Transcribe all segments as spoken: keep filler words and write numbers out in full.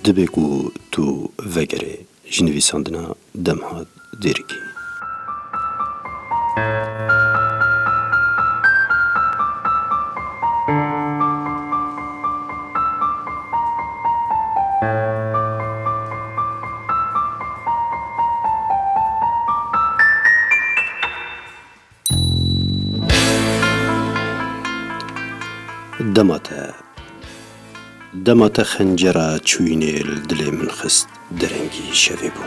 Dibê ku tu vegerê ji nivîsandina Demhat Dêrikî. Dema te, dema te xencera çûyînê li dilê min xist, derengî şevê bû.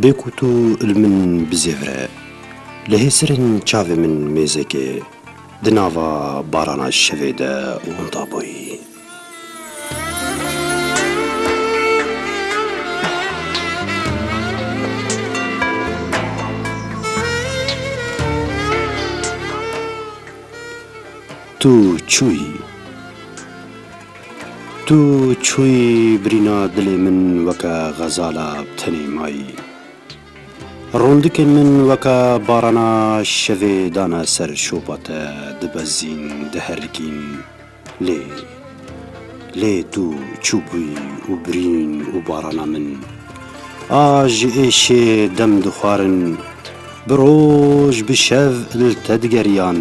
Bê ku tu li min bizêvre, li hêsirên çavê min mêzekê di nava barana şevê de winda bûyî. Tu çûyî. Tu çûyî birîna dilê min weke xezala bi tenê mayî. Rondikên min weke barana şevê dane ser şopa te, dibezîn, diherikîn. Lê, lê tu çûbûyî û birîn û barana min a ji êşê dem dixwarin, bi roj bi şev li te digeriyan,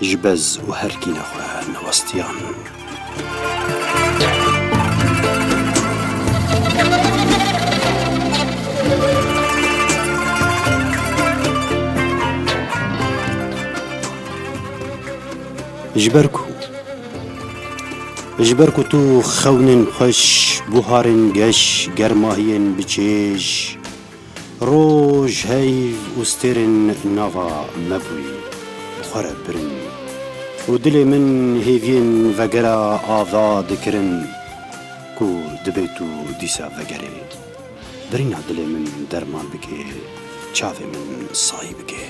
ji bez û herkîna xwe newestiyan. Ji ber ku, ji ber ku tu xewnên xweş, buharên geş, germahiyên bi çêj, roj, heyv û stêrên nava me bûyî, bi xwe re birin û dilê min hêviyên vegera ava dikirin ku dibê tu dîsa vegerê. Birîna dilê min derman bike, çavê min sayî bike.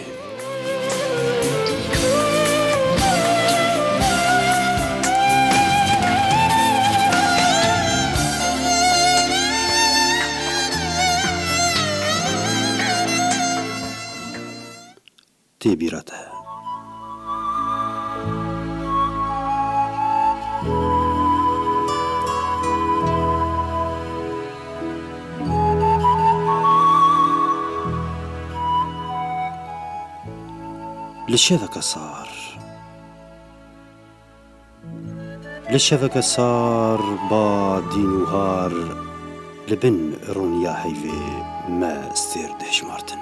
Tê bîra te. Li şeveke sar, li şeveke sar ba dîn û har li bin roniya heyvê me stêr dihişmartin.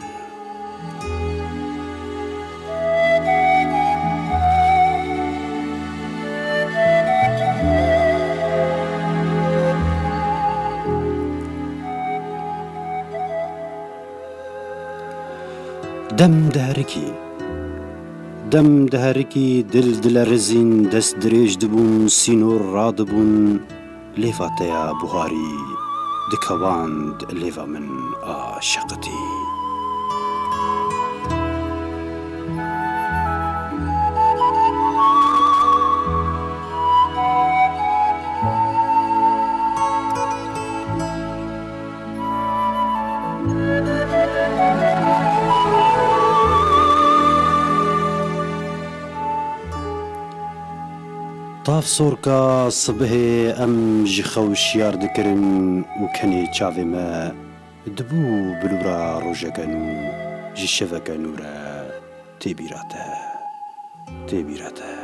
Dem diherikî. Dem diherikî, dil dilerizîn, dest dirêj dibûn, sînor radibûn. Lêva te ya buharî dikewand lêva min a şeqitî. Tav sorka sibihê em ji xew şiyar dikirin û kenê çavê me dibû bilûra rojeke nû, ji şeveke nû re. Tê bîra te, tê bîra te.